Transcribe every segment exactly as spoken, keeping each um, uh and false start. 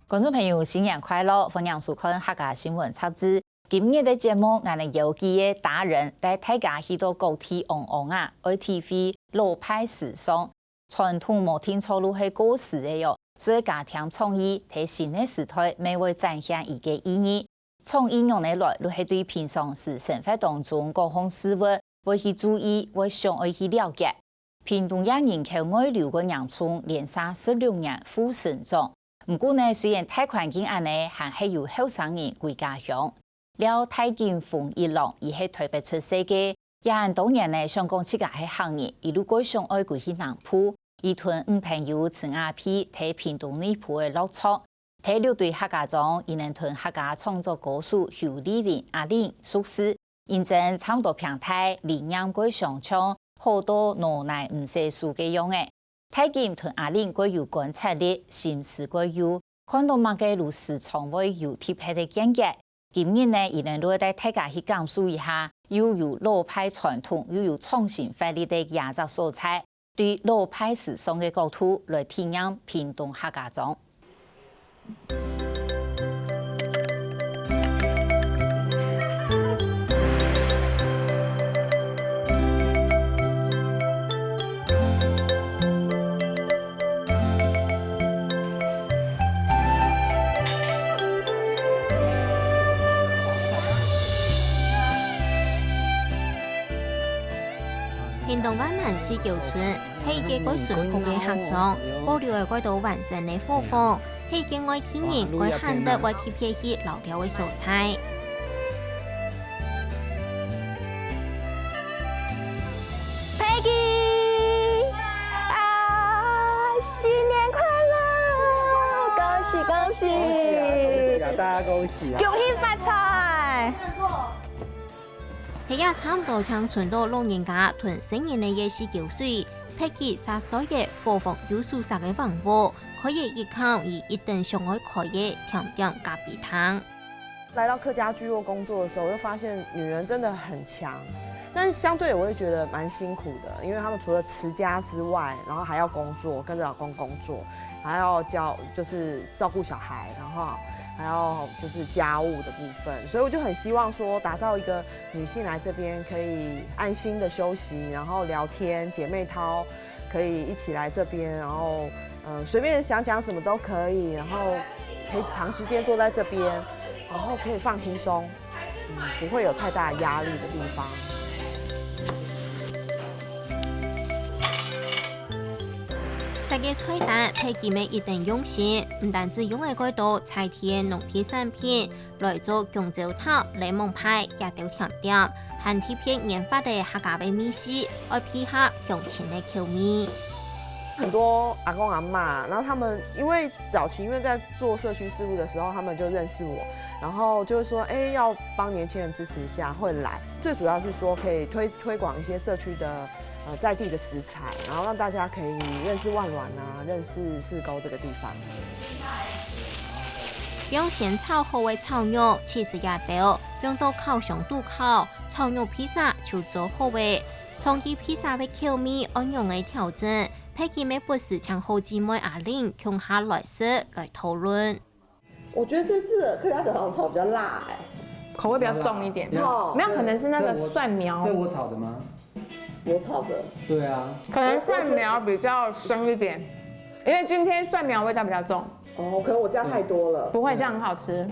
觀眾朋友，新年快樂！歡迎收看客家新聞雜誌。今日个節目，𠊎等邀幾个達人帶大家去到各地尪尪啊，愛體會老派時尚。傳統無定著就係過時个喲，所以加添創意，在新个時代乜會展現佢个意義。創意仰仔來，就係對平常時生活當中各項事物會去注意，會想愛去了解。 屏東也人口外流个嚴重連續十六年負成長。毋過呢，雖然大環境恁仔，還係有後生人歸家鄉。廖大錦、馮一郎，佢係臺北出世个，也恁多年呢，想講自家係客人，一路過想愛歸去南部，佢同女朋友陳雅萍在屏東內埔个落腳。 在六堆客家庄，佢等同客家創作歌手邱俐玲、阿玲熟識，因爭差毋多平大，理念蓋相像，好到腦內毋使數个樣仔。大錦同阿玲蓋有觀察力，心思蓋幼，看到麼个就時常會有特別个見解。今日呢，佢等就會帶大家去感受一下，又有老派傳統，又有創新活力个這隻所在。 對老派時尚个角度來體驗屏東客家庄。 屏東萬巒四溝村，係一個蓋淳樸个客庄，保留了蓋多完整个伙房，係一個外地人蓋罕得會特別去遶尞个所在。Peggy，啊，新年快樂！恭喜恭喜！恭喜啊，恭喜啊，大家恭喜啊！恭喜發財！ 這也差毋多淨伸到老人家同細人仔个四溝水，Peggy十歲个伙房有手續个房屋，開業一坎，佢一等想愛開个甜點咖啡廳。來到客家聚落工作的時候，我就發現女人真的很強，但是相對我也覺得蠻辛苦的，因為她們除了持家之外，然後還要工作，跟著老公工作，還要教，就是照顧小孩，然後還要就是家務的部分，所以我就很希望說，打造一個女性來這邊可以安心的休息，然後聊天，姐妹淘可以一起來這邊，然後嗯，隨便想講什麼都可以，然後可以長時間坐在這邊，然後可以放輕鬆，嗯，不會有太大壓力的地方。設計菜單，Peggy乜一等用心，毋單止用了蓋多在地農特產品， 來做弓蕉塔、檸檬派這兜甜點，還特別研發个客家个味緒，愛配合鄉親个口味。很多阿公阿嬤，然後他們因為早期因為在做社區事務的時候，他們就認識我，然後就會說，哎，要幫年輕人支持一下，會來。最主要是說可以推，推廣一些社區的，呃，在地的食材，然後讓大家可以認識萬巒啊，認識四溝這個地方。 放先炒好个炒肉，切細細兜，放到烤箱肚烤，炒肉披薩就做好了。長期披薩个口味愛仰仔調整，Peggy乜不時請好姊妹阿玲共下來食來討論。我覺得這次的客家小糖炒比較辣欸。口味比較重一點。哦，沒有，可能是那個蒜苗。這我炒的嗎？我炒的。對啊。可能蒜苗比較深一點，因為今天蒜苗味道比較重。哦，可能我加太多了。不會，這樣很好吃。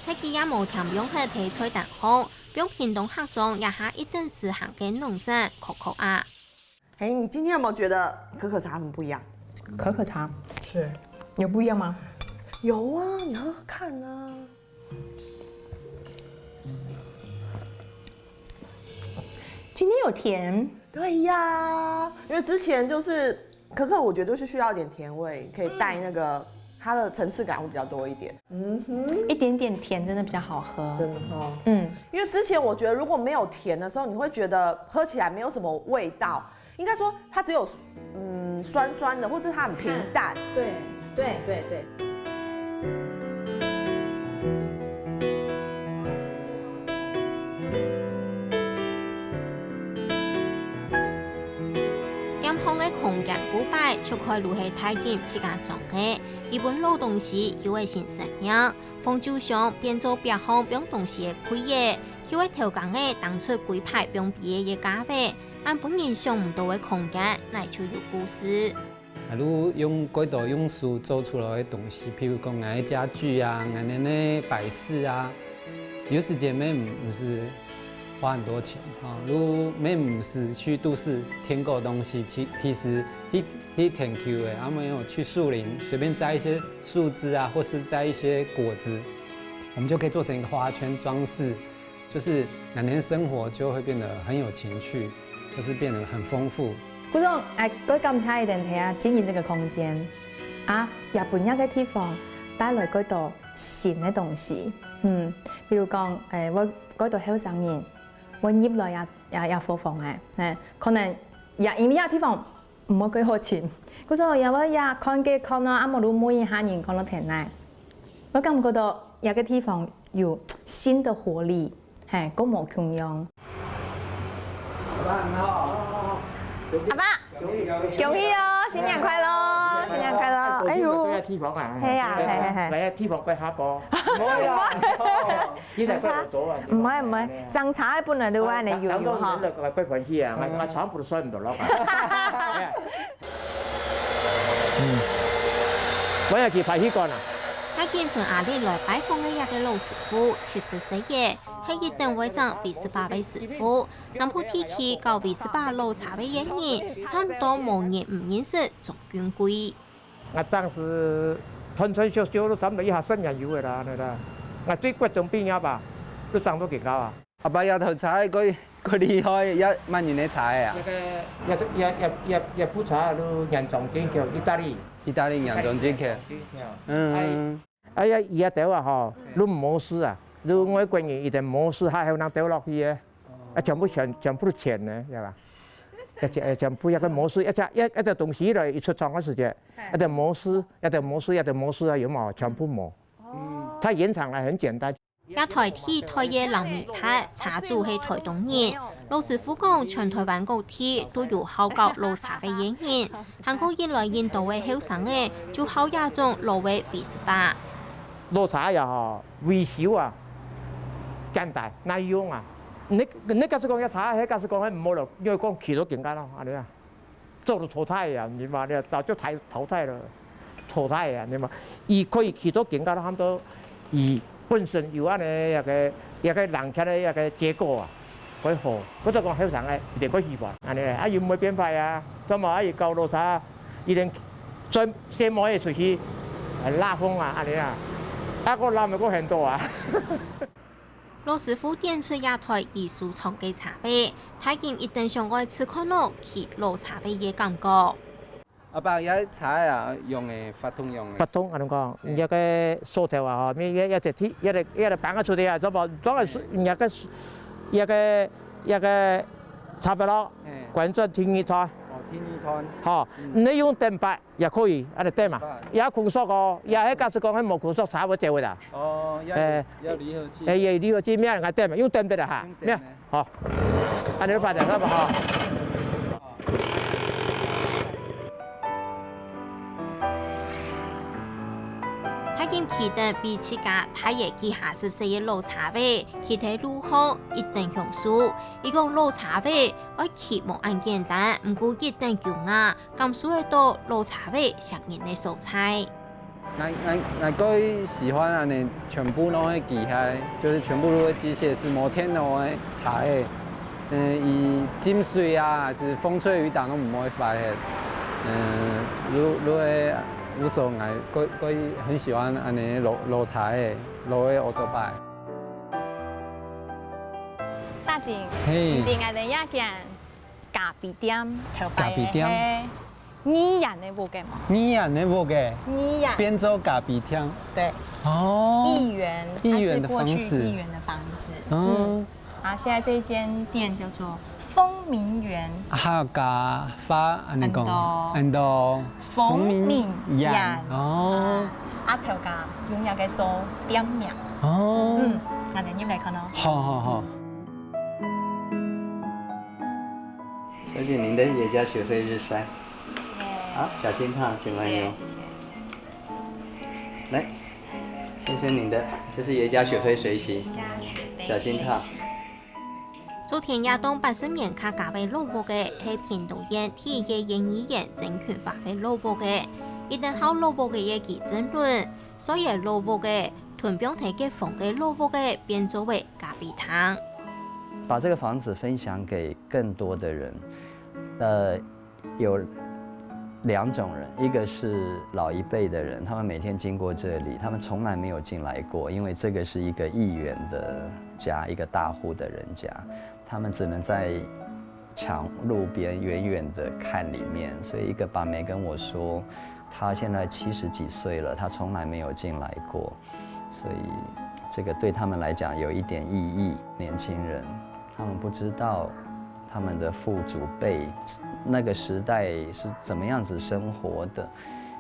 Peggy也無添用忒个菜單項，放屏東客庄這下一等時行个農產可可啊。哎，你今天有沒有覺得可可茶很不一樣？可可茶是有不一樣嗎？有啊，你喝喝看啊。今天有甜。對呀，因為之前就是可可，我覺得就是需要一點甜味，可以帶那個，它的層次感會比較多一點。嗯哼，一點點甜真的比較好喝。真的哦。嗯，因為之前我覺得如果沒有甜的時候，你會覺得喝起來沒有什麼味道，應該說它只有嗯酸酸的，或者它很平淡。對對對對。店項个空間布擺竹開滷係大金自家種个，佢分老東西又會生生命，紅酒香變做壁項放東西个櫃仔，又會偷工仔當出歸排放杯仔个架仔，恁分人想毋到个空間，哪就有故事。啊，就用蓋多用手做出來个東西，譬如講𠊎个家具啊，𠊎个擺飾啊，有時節乜毋係花很多錢哈，就乜毋係去都市添購東西，其其實去去田坵欸，啊無有去樹林，隨便摘一些樹枝啊，或是摘一些果子，我們就可以做成一個花圈裝飾，就是每天生活就會變得很有情趣，就是變得很豐富。故所，𠊎蓋感謝你等大家經營這個空間啊，也分這個地方帶來蓋多新个東西。嗯，比如講，欸，𠊎蓋多後生人，𠊎入來也也也伙房欸，欸，可能也因為這地方毋會蓋好尋，故所也會也看該看啊，啊無就問一下人看到天來，𠊎感覺到這個地方有新的活力，係，過無共樣。阿爸，恭喜哦，新年快樂，新年快樂！哎喲，對啊，地方啊，係啊，係係係，來啊，地方拜下波。 現在快有做啊，毋會毋會，裝車个本來就會恁樣游游哈。裝到人了，怪歡喜啊，我我全部都算毋到落啊。嗯，我也去排氣管啊。大金分阿力來拜訪个這個老師傅，七十歲个，係一等會整翡翠花个師傅。南部地區搞翡翠花老茶个人，差毋多無人毋認識鍾君貴。 𠊎當時斷斷續續都差毋多一下十年有个啦，恁樣啦。𠊎對國中畢業吧，都整到今到啊。阿爸這頭茶蓋蓋厲害，也麼人个茶个啊？這個也也也也也普茶，都原裝進口，意大利。意大利原裝進口。原裝進口。嗯。哎呀，這兜啊吼，都模式啊，都外國人一定模式，還有人丟落去个，啊，全部全全部都錢呢，知道吧？而且而且全部一個模式，一隻一一隻東西來一出廠个時間。 一隻模式，一隻模式，一隻模式啊，有無？全部無。哦。它原廠來很簡單。這台第一台个冷米塔，茶主係台東人。老師傅講，全台灣各地都有好搞老茶个人，還過越來越多个後生仔就好這種老个翡翠花。老茶也好，維修啊，簡單，耐用啊。你你假使講這茶，係假使講係無了，因為講起到更加咯，恁樣啊。 早都淘汰啊，你嘛，你早就淘淘汰了，淘汰啊，你嘛，佢可以起到更加个，差不多，佢本身有恁樣一個一個冷卻个一個結構啊，會好。或者講後生个一定會喜歡，恁樣啊，又毋會變壞啊，做麼啊，佢搞老茶，一定專細妹仔出去，拉風啊，恁樣啊，啊，个男个个很多啊。 老師傅點出這台已收藏个茶杯，大金一等想愛試看哦，騎老茶杯个感覺。阿爸，這茶啊，用个發動用个。發動恁樣講，嘿。這個手頭啊，吼，你這這這這這這板个出來啊，做無，做个是，這個這個這個差不多，嘿。關轉第二台。哦，第二台。吼，嗯。你用電法。 也可以，恁樣點嘛。啊。也空速哦，也係假使講係無空速，茶會走个啦。哦，要有，哎。要離合器。哎，也離合器，咩，𠊎點嘛，用點个啦哈。用點个。咩，好，恁樣發展好不好？大金騎等比自家大个幾下十歲个老茶杯，騎在路項一等享受。佢講老茶杯愛騎無恁簡單，毋過一等勻啊， 感受得到老茶杯吸引个所在。𠊎𠊎𠊎蓋喜歡恁樣全部攏係機械，就是全部都係機械式，無電腦个茶个。嗯，佢浸水啊，還是風吹雨打都毋會壞个。嗯，就就係，就所以𠊎蓋蓋很喜歡恁樣老老茶个，老个奧多拜。大金，嘿。你知𠊎等這間 咖啡店頭擺个咖啡店。係議員个屋个嘛。議員个屋个，議員。變做咖啡店。對。哦。議員，議員的房子。它是過去議員的房子。嗯。嗯。啊，現在這間店叫做風鳴園。客家話恁樣講，很多。很多。風鳴園。風鳴園。哦。啊，啊，頭家用這個做店名。哦。嗯，𠊎等入來看哦。好好好。 小姐，您的耶加雪菲日曬。謝謝。好，小心烫，请慢用。谢谢。来，先生您的，这是耶加雪菲水洗，小心烫。周田野棟八十年客家个老屋仔，係屏東縣第一个原語言族群化个老屋仔。一棟好老屋仔个基準論，所以老屋仔同放在街坊个老屋仔變做為咖啡廳。把这个房子分享给更多的人，呃，有两种人，一个是老一辈的人，他们每天经过这里，他们从来没有进来过，因为这个是一个议员的家，一个大户的人家，他们只能在墙路边远远的看里面，所以一个板妹跟我说，她现在七十几岁了，她从来没有进来过，所以这个对他们来讲有一点意义。年轻人，他们不知道他们的父祖辈那个时代是怎么样子生活的。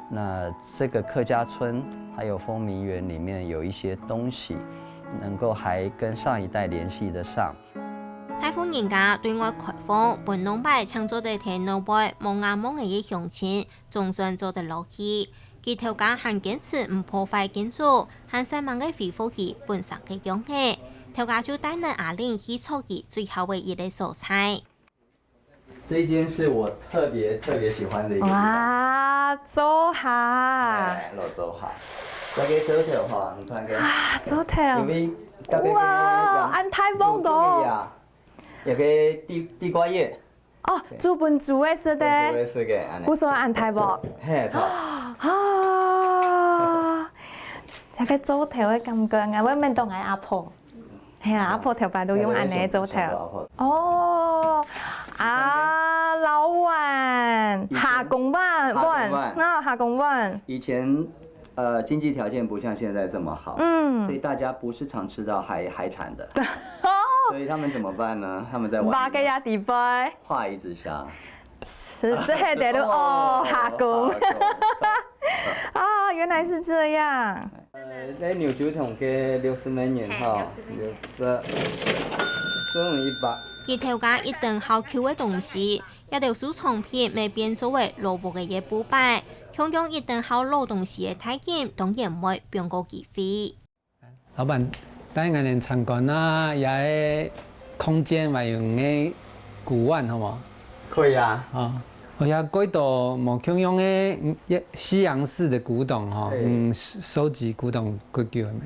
那这个客家村还有丰民园里面有一些东西，能够还跟上一代联系得上。大户人家對外開放，分農擺正做得在老背望啊望仔个鄉親，總算做得落去。佢頭家還堅持毋破壞建築，還煞猛个恢復佢本身个樣仔。頭家就帶等阿玲去坐佢最好个一个所在。这一间是我特别特别喜欢的一个地方。哇，坐下。哎，老坐下。大家坐下哈，你看看。啊，坐下。因为大家哇，恁大屋个。也可以地地瓜叶。哦，煮本煮个食个。煮个食个，安尼。不说安泰无？嘿，错。啊，这个做头个感觉，我问到我阿婆。嘿啊，阿婆头擺都用安尼做头。哦，啊，老碗，下公碗，碗，那下公碗。以前呃，经济条件不像现在这么好，嗯，所以大家不是常吃到海海产的，所以他们怎么办呢？他们在碗里面个呀底背，画一只虾，是是黑的都哦，哈工，啊，原来是这样。呃，在牛酒桶个六十美元哈，六十，送一百。佢头家一等好旧个东西， 這兜收藏品乜變做為老屋个一部分，共樣一等好老東西个大金，當然毋會放過機會。老闆，帶𠊎等參觀啊，這个空間還有个古玩，好無？可以啊。啊，有蓋多無共樣个西洋式个古董吼，嗯，收集古董幾久了沒？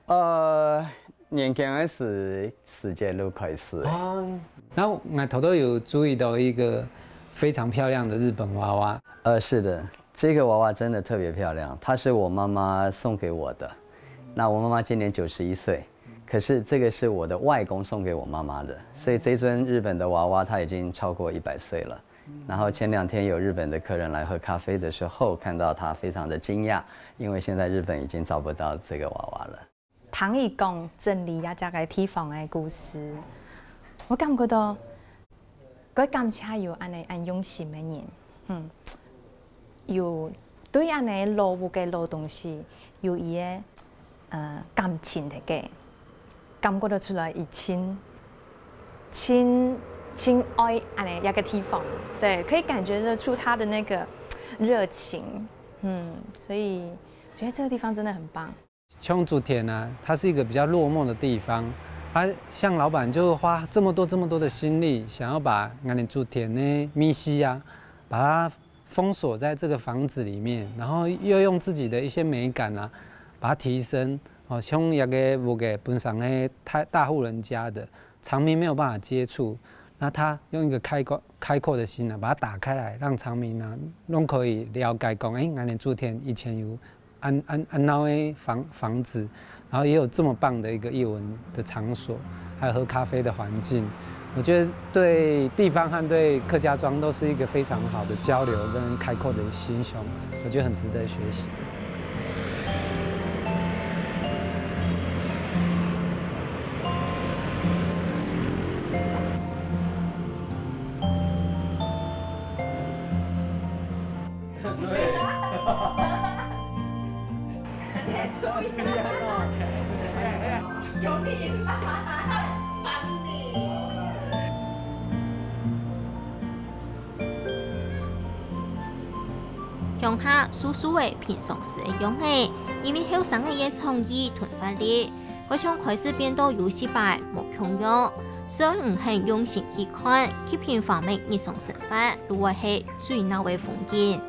呃，年輕个時時節就開始。哦，那𠊎頭頭有注意到一個非常漂亮的日本娃娃。呃，是的，这个娃娃真的特别漂亮，它是我妈妈送给我的。那我妈妈今年九十一岁，可是这个是我的外公送给我妈妈的，所以这尊日本的娃娃它已经超过一百岁了。然后前两天有日本的客人来喝咖啡的时候，看到它非常的惊讶，因为现在日本已经找不到这个娃娃了。 聽佢講整理這隻个地方个故事，𠊎感覺到，𠊎感謝有恁呢恁用心个人，嗯，有對恁呢老屋个老東西有佢个呃感情个，感覺得出來佢盡盡盡愛恁呢一個地方，對，可以感覺得出他的那個熱情，嗯，所以覺得這個地方真的很棒。 像竹田啊，它是一个比较落寞的地方，啊，向老板就花这么多这么多的心力，想要把𠊎等竹田个味緒啊，把它封锁在这个房子里面，然后又用自己的一些美感啊，把它提升。哦，像這个屋个本身个大大户人家的，常民没有办法接触，那他用一个开阔开阔的心啊，把它打开来，让常民啊，都可以了解讲，哎，𠊎等竹田以前有 恁恁恁鬧个房房子，然后也有这么棒的一个艺文的场所，还有喝咖啡的环境，我觉得对地方和对客家庄都是一个非常好的交流跟开阔的心胸，我觉得很值得学习。想下，素素仔平常時个樣仔，因為後生仔个創意同活力，好像開始變到有息擺無共樣。只要你肯用心去看，去品嚐日常生活，就會係最鬧个風景。